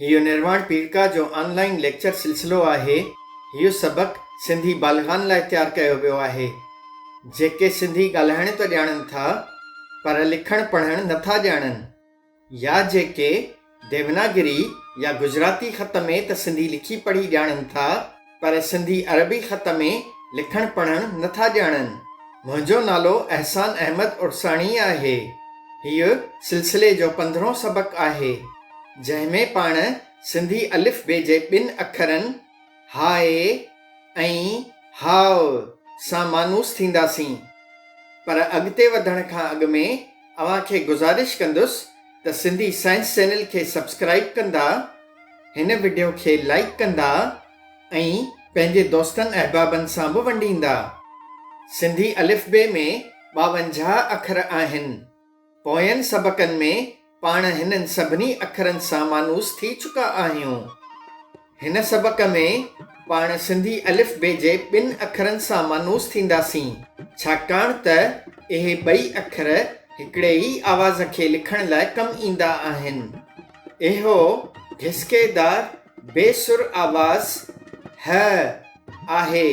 هيء نرواڻ پيڙڪا جو آن line lecture سلسلو آهي. هيء سبق سنڌي بالغان لاء تيار ڪيو ويو آهي، جيڪي سنڌي ڳالهائڻ ته ڄاڻن ٿا، پر لکڻ پڙهڻ نه ٿا ڄاڻن، يا جيڪي ديوناگري يا گجراتي خط ۾ ته سنڌي لکي پڙهي ڄاڻن ٿا، پر سنڌي عربي خط ۾ لکڻ پڙهڻ نه ٿا ڄاڻن. منهنجو نالو احسان احمد عرساڻي آهي. هيء سلسلي جو پندرهون سبق آهي، جنهن ۾ پاڻ سنڌي الف بي جي ٻن اکرن هاء ۽ هاء سان مانوس ٿينداسين. پر اڳتي وڌڻ کان اڳ ۾ اوهان کي گذارش ڪندس ته سنڌي سائنس چينل کي سبسڪرائيب ڪندا، هن وڊيو کي لائيڪ ڪندا ۽ پنهنجي دوستن احبابن سان به ونڊيندا. سنڌي الف بي ۾ 52 اکر آهن. پوين سبقن ۾ پاڻ هنن سڀني اکرن سان مانوس ٿي چڪا آهيون. هن سبق ۾ پاڻ سنڌي الف بي جي ٻن اکرن سان مانوس ٿينداسين، ڇاڪاڻ ته اهي ٻئي اکر هڪڙي ئي آواز کي لکڻ لاء ڪم ايندا آهن. اهو گهسڪيدار بي سر آواز هه آهي.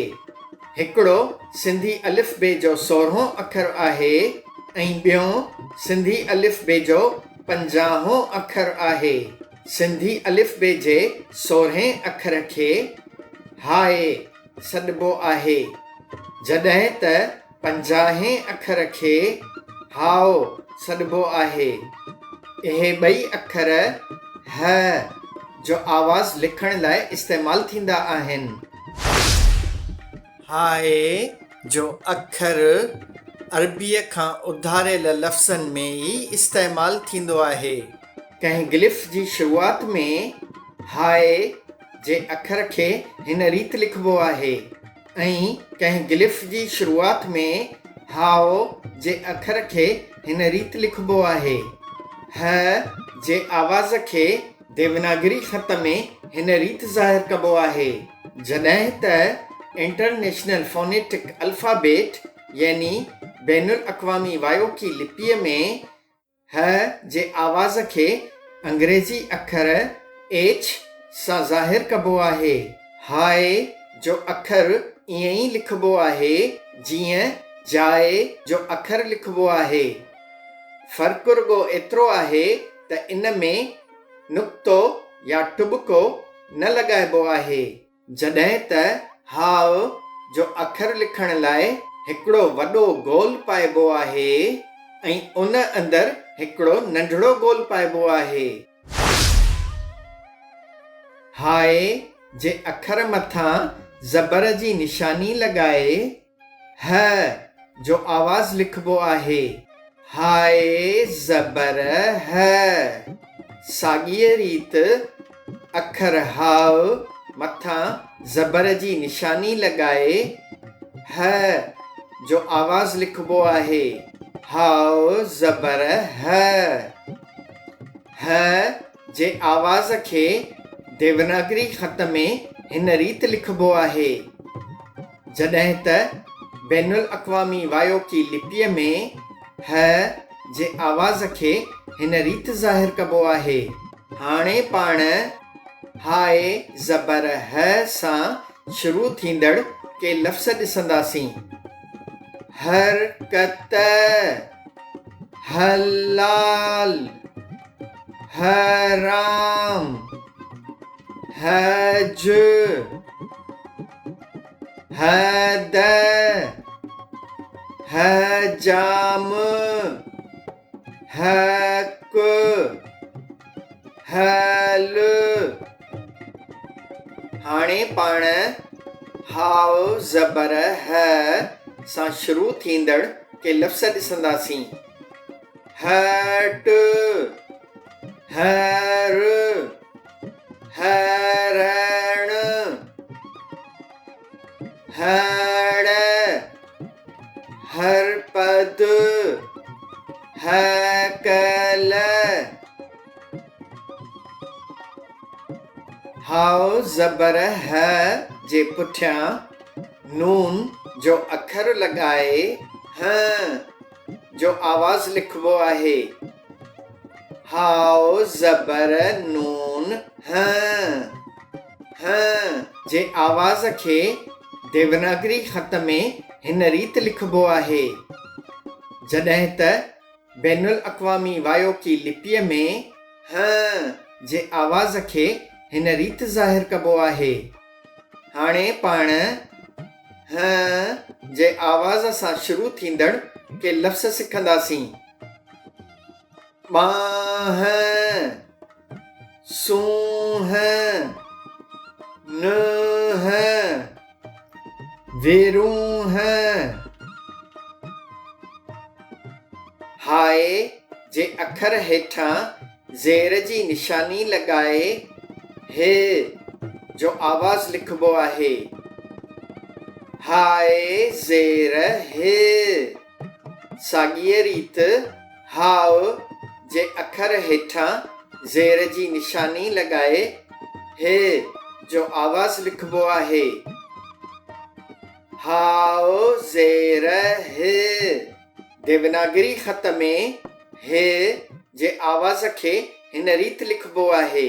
هڪڙو سنڌي الف بي جو سورهون اکر آهي ۽ ٻيون سنڌي الف بي جو پنجاهون اکر آهي. سنڌي الف بي جي سورهين اکر کي هاء سڏبو آهي، جڏهن ته پنجاهين اکر کي هاء سڏبو آهي. اهي ٻئي اکر هه جو آواز لکڻ لاء استعمال ٿيندا آهن. هاء جو اکر عربيء کان اڌاريل لفظن ۾ ئي استعمال ٿيندو آهي. ڪنهن گلف جي شروعات ۾ هاء جي اکر کي هن ريت لکبو آهي ۽ ڪنهن گلف جي شروعات ۾ هاء جي اکر کي هن ريت لکبو آهي. هه جي آواز کي ديوناگري خط ۾ هن ريت ظاهر ڪبو آهي، جڏهن ته انٽرنيشنل فونيٽڪ الفابيٽ يعني بين الاقوامي وايوڪي لپيء ۾ هه جي آواز کي انگريزي اکر H سان ظاهر ڪبو آهي. هاء جو اکر ائين ئي لکبو آهي جيئن جاء جو اکر لکبو آهي. فرق رڳو ايترو آهي ته ان ۾ نقطو يا ٽٻڪو نه لڳائبو آهي. جڏهن ته هاء جو اکر لکڻ لاء هڪڙو وڏو گول پائبو آهي ۽ ان اندر هڪڙو ننڍڙو گول پائبو آهي. هاء جي اکر مٿان زبر جي نشاني لڳائي هه جو آواز لکبو آهي. هاء زبر هه. ساڳيء ريت اکر هاء مٿان زبر جي نشاني لڳائي هه جو آواز لکبو آهي. هاء زبر هه. هه جي آواز کي ديوناگري خط ۾ هن ريت لکبو آهي. جڏهن ته بين الاقوامي وايوڪي لپيء ۾ هه جي آواز کي هن ريت ظاهر ڪبو آهي. هاڻي پاڻ هاء زبر هه سان شروع ٿيندڙ ڪي لفظ ڏسنداسين. حرڪت، حلال، حرام، حج، حد، حجام، حق، حل. هاڻي پاڻ هاء زبر هه سان شروع ٿيندڙ ڪي لفظ ڏسنداسين. هٽ، هر، هرڻ، هڙ، هرپد، هڪل. هاء زبر هه جي پٺيان نون جو اکر لڳائي هه جو آواز لکبو آهي. هاء زبر نون. نون هه، هه جي آواز کي ديوناگري خط ۾ هن ريت لکبو آهي، جڏهن ته بين الاقوامي وايوڪي لپيء ۾ هه جي آواز کي هن ريت ظاهر ڪبو آهي. هاڻي پاڻ هه جي آواز سان شروع ٿيندڙ ڪي لفظ سکنداسين. ٻانهن، سونهن، ننهن، ويرونهن. هاء جي اکر هيٺان زير جي نشاني لڳائي هه جو آواز لکبو آهي. هاء زير هه. ساڳيء ريت هاء جي اکر هيٺان زير جي نشاني لڳائي هه جو آواز لکبو آهي. هاء زير هه. ديوناگري خط ۾ هه جي آواز کي هن ريت لکبو آهي.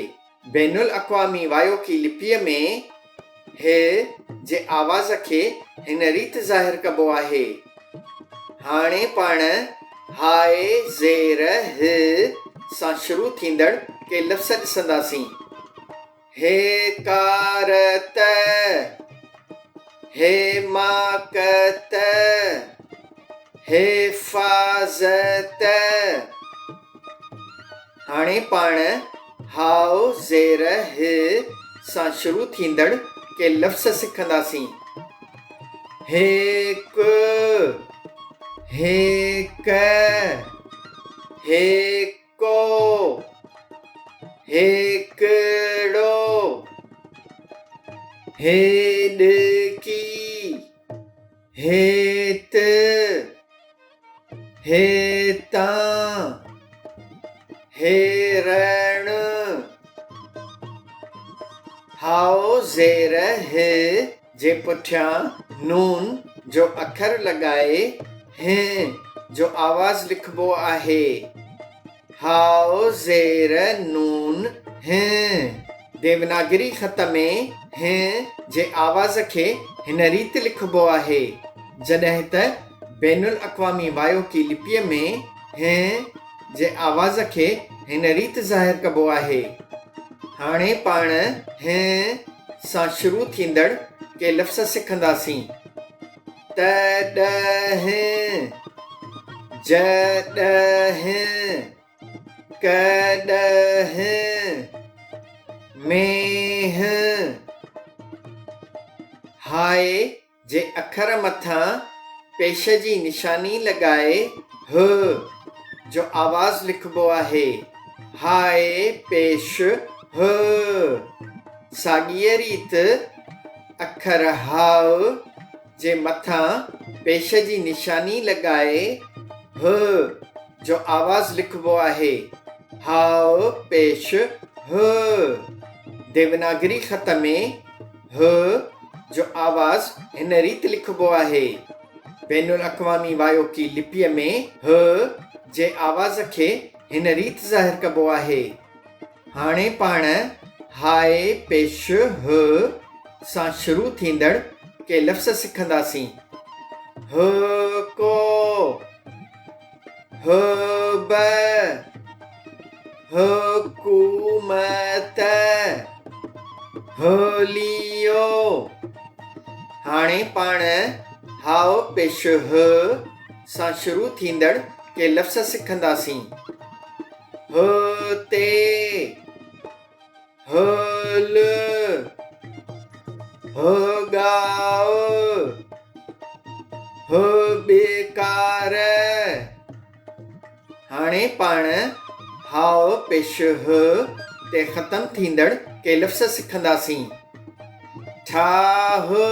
بين الاقوامي وايوڪي لپيء ۾ هه جي آواز کي هن ريت ظاهر ڪبو آهي. هاڻي پاڻ هاء زير هه سان شروع ٿيندڙ ڪي لفظ ڏسنداسين. هيڪارت، حماقت، حفاظت. هاڻي پاڻ هاء زير هه سان شروع ٿيندڙ ڪي لفظ سکنداسين. هيڪ، هيڪ، هيڪو، هيڪڙو، هيڏڪي، هيت، هيتان، هيرڻ. هاء زير هه جي پٺيان نون جو اکر لڳائي هه جو آواز لکبو آهي. هاء زير نون هه. ديوناگري خط ۾ هه جي آواز کي هن ريت لکبو آهي، جڏهن ته بين الاقوامي وايوڪي لپيء ۾ هه جي آواز کي هن ريت ظاهر ڪبو آهي. هاڻي پاڻ هه سان شروع ٿيندڙ ڪي لفظ سکنداسين. تڏهن، جڏهن، ڪڏهن، مينهن. هاء جي اکر مٿان پيش جي نشاني لڳائي هه جو آواز لکبو آهي. هاء پيش هه. ساڳيء ريت اکر هاء جي مٿان پيش جي نشاني لڳائي هه جو آواز لکبو آهي. هاء پيش هه. ديوناگري خط ۾ هه جو آواز هن ريت لکبو آهي. بين الاقوامي وايوڪي لپيء ۾ هه جي آواز کي هن ريت ظاهر ڪبو آهي. هاڻي پاڻ هاء پيش هه سان شروع ٿيندڙ ڪي لفظ سکنداسين. هه ڪو، هه به، حڪومت، هليو. هاڻي پاڻ هاء پيش هه سان شروع ٿيندڙ ڪي لفظ سکنداسين. هتي، هل، هڳاء، هٻڪار. هاڻي پاڻ هاء پيش هه تي ختم ٿيندڙ ڪي لفظ سکنداسين. ٺاهه،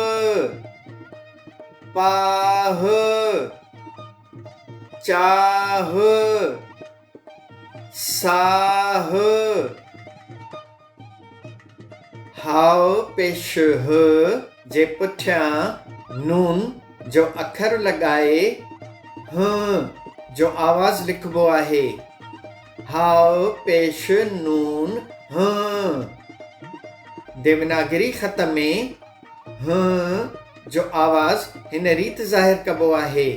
پاهه، چاهه، ساهه. هاء پيش هه جي پٺيان نون جو اکر لڳائي هه جو آواز لکبو آهي. هاء پيش نون هه. ديوناگري خط ۾ هه جو آواز هن ريت ظاهر ڪبو آهي.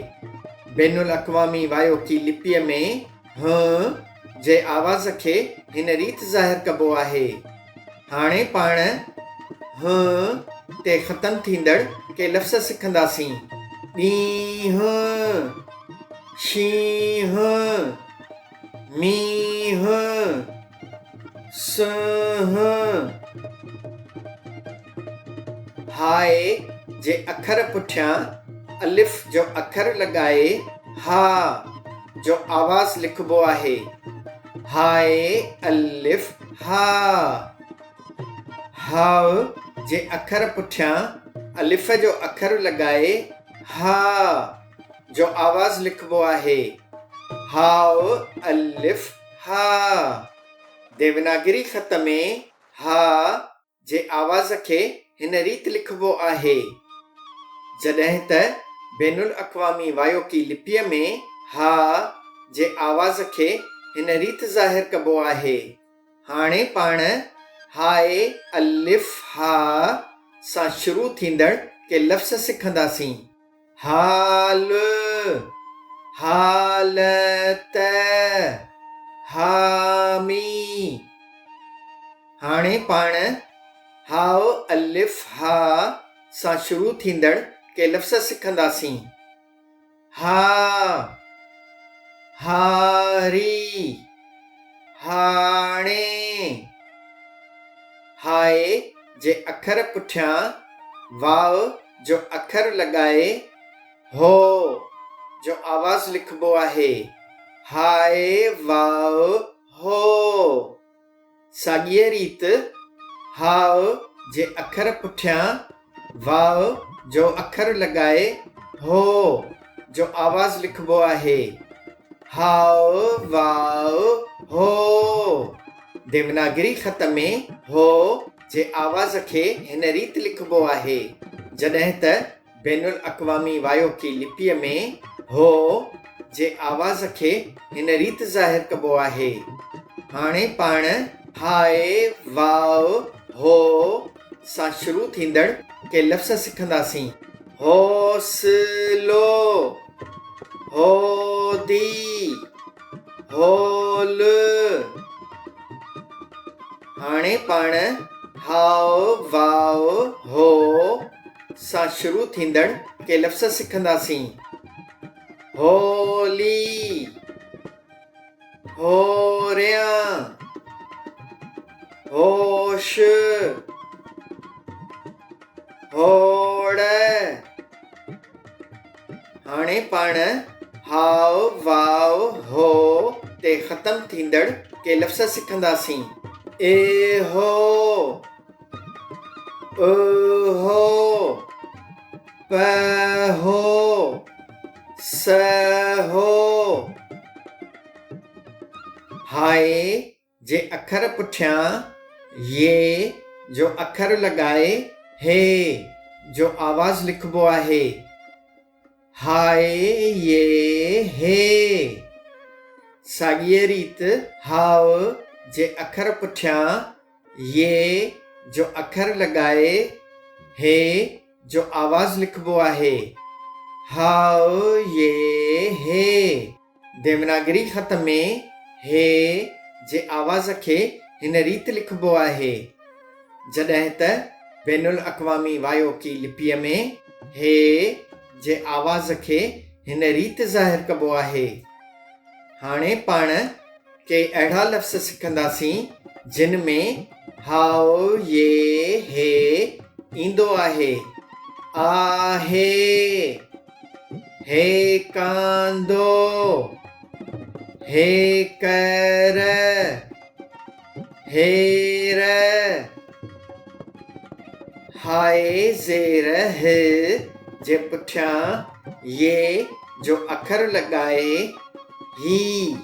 بين الاقوامي وايوڪي لپيء ۾ هه جي آواز کي هن ريت ظاهر ڪبو آهي. هاڻي پاڻ هه تي ختم ٿيندڙ ڪي لفظ سکنداسين. ڏينهن، شينهن، مينهن، سنهن. هاء جي اکر پٺيان الف جو اکر لڳائي ها جو آواز لکبو آهي. هاء الف ها. هاء جي اکر پٺيان الف جو اکر لڳائي ها جو آواز لکبو آهي. هاء الف ها. ديوناگري خط ۾ ها جي آواز کي هن ريت لکبو آهي، جڏهن ته بين الاقوامي وايوڪي لپيء ۾ ها جي آواز کي هن ريت ظاهر ڪبو آهي. هاڻي پاڻ هاء الف ها سان شروع ٿيندڙ ڪي لفظ سکنداسين. حال، حالت، حامي. هاڻي پاڻ هاء الف ها سان شروع ٿيندڙ ڪي لفظ سکنداسين. ها، هاري، هاڻي. هاء جي اکر پٺيان واء جو اکر لڳائي هو جو آواز لکبو آهي. هاء واء هو. ساڳيء ريت هاء جي اکر پٺيان واء جو اکر لڳائي هو جو آواز لکبو آهي. هاء واء هو. ديوناگري خط ۾ هو جي آواز کي هن ريت لکبو آهي، جڏهن ته بين الاقوامي وايوڪي لپيء ۾ هو جي آواز کي هن ريت ظاهر ڪبو آهي. هاڻي پاڻ هاء، واء، هو سان شروع ٿيندڙ ڪي لفظ سکنداسين. حوصلو، هودي، هول. هاڻي پاڻ هاء، واء، هو سان شروع ٿيندڙ ڪي لفظ سکنداسين. هولي، هوريان، هوش، هوڙ. هاڻي پاڻ هاء، واء، هو تي ختم ٿيندڙ ڪي لفظ سکنداسين. اهو، اهو، پهو، سهو. هاء جي اکر پٺيان ي جو اکر لڳائي هي جو آواز لکبو آهي. هاء ي هي. ساڳيء ريت هاء جي اکر پٺيان ي جو اکر لڳائي هي جو آواز لکبو آهي. هاء ي هي. ديوناگري خط ۾ هي جي آواز کي هن ريت لکبو آهي، جڏهن ته بين الاقوامي وايوڪي لپيء ۾ هي جي آواز کي هن ريت ظاهر ڪبو آهي. هاڻي پاڻ ڪي اهڙا لفظ سکنداسين، جن ۾ هاء، يي، هي ايندو آهي. آهي. هيڪاندو، هيڪر، هير. هاء زير هه جي پٺيان ي جو اکر لڳائي هي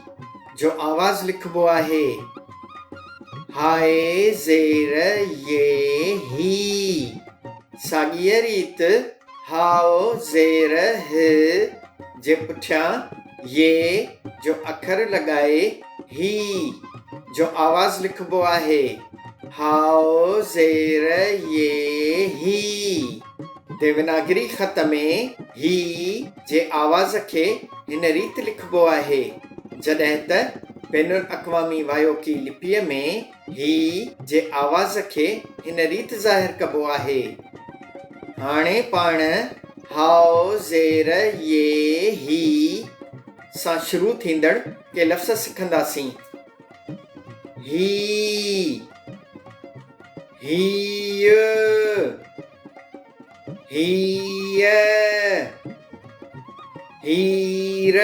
جو آواز لکبو آهي. هاء زير ي هي. ساڳيء ريت هاء زير هه جي پٺيان ي جو اکر لڳائي هي جو آواز لکبو آهي. هاء زير يي هي. ديوناگري خط ۾ هي جي آواز کي هن ريت لکبو آهي، جڏهن ته بين الاقوامي وايوڪي لپيء ۾ هي جي آواز کي هن ريت ظاهر ڪبو آهي. هاڻي پاڻ هاء زير يي هي سان شروع ٿيندڙ ڪي لفظ سکنداسين. هي، هيء، هيء، هير.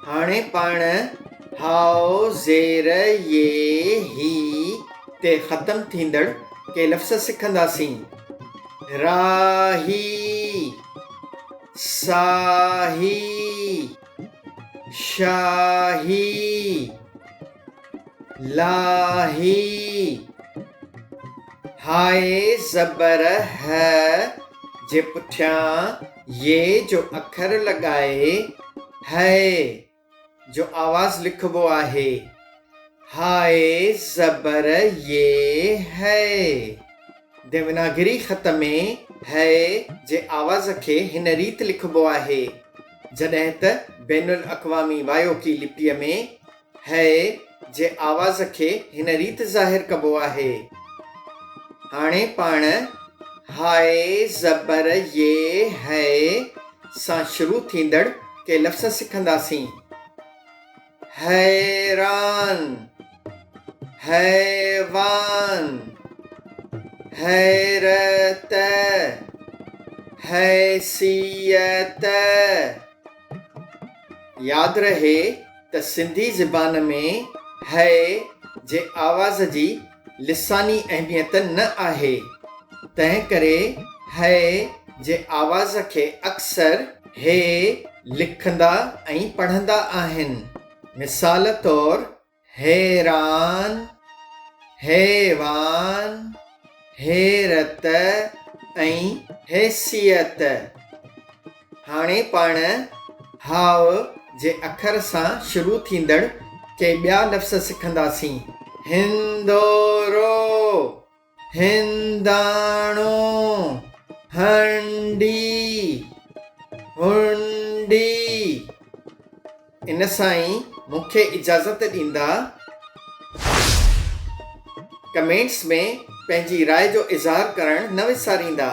هاڻي پاڻ هاء زير يي هي تي ختم ٿيندڙ ڪي لفظ سکنداسين. راهي، ساهي، شاهي، لاهي. هاء زبر هه جي پٺيان ي جو اکر لڳائي هئي جو آواز لکبو آهي. هاء زبر ي هئي. ديوناگري خط ۾ هئي جي آواز کي هن ريت لکبو آهي. جڏهن ته بين الاقوامي وايوڪي لپيء ۾ هه جي آواز کي هن ريت ظاهر ڪبو آهي. هاڻي پاڻ هاء زبر ي هه سان شروع ٿيندڙ ڪي لفظ سکنداسين. حيران، حيوان، حيرت، حيثيت. ياد رهي ته سنڌي زبان ۾ هه جي آواز جي لساني اهميت نه آهي، تنهنڪري هه جي آواز کي اڪثر هي لکندا ۽ پڙهندا آهن. مثال طور، حيران، حيوان، حيرت ۽ حيثيت. هاڻي پاڻ هاء جي اکر سان شروع ٿيندڙ ڪي ٻيا لفظ سکنداسين. هندورو، هنداڻو، هنڊي، هنڊي. ان سان ئي مون کي اجازت ڏيندا. ڪمينٽس ۾ پنهنجي راء جو اظهار ڪرڻ نه وساريندا.